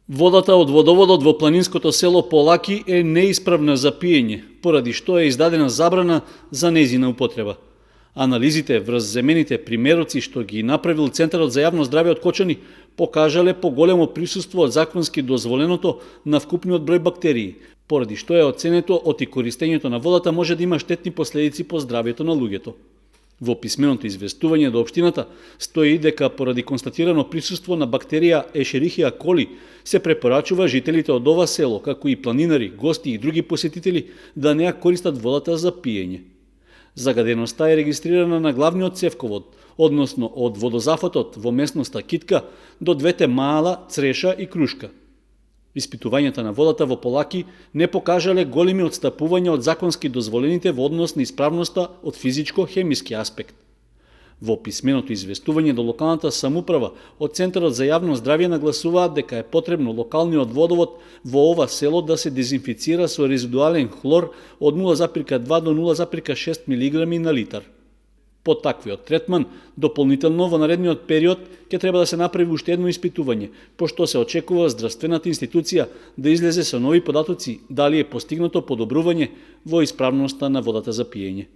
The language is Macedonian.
Водата од водоводот во планинското село Полаки е неисправна за пиење, поради што е издадена забрана за нејзина употреба. Анализите врз земените примероци што ги направил Центарот за јавно здравје од Кочани покажале поголемо присуство од законски дозволеното на вкупниот број бактерии, поради што е оценето оти користењето на водата може да има штетни последици по здравјето на луѓето. Во писменото известување до општината стои дека поради констатирано присуство на бактерија Ешерихија коли се препорачува жителите од ова село, како и планинари, гости и други посетители да не ја користат водата за пиење. Загаденоста е регистрирана на главниот цевковод, односно од водозафатот во местноста Китка до двете мала Цреша и Крушка. Испитувањата на водата во Полаки не покажале големи отстапувања од законски дозволените во однос на исправноста од физичко-хемиски аспект. Во писменото известување до локалната самуправа од Центарот за јавно здравје нагласуваат дека е потребно локалниот водовод во ова село да се дезинфицира со резидуален хлор од 0,2 до 0,6 мг на литар. По таквиот третман, дополнително во наредниот период ќе треба да се направи уште едно испитување, пошто се очекува здравствената институција да излезе со нови податоци дали е постигнато подобрување во исправноста на водата за пиење.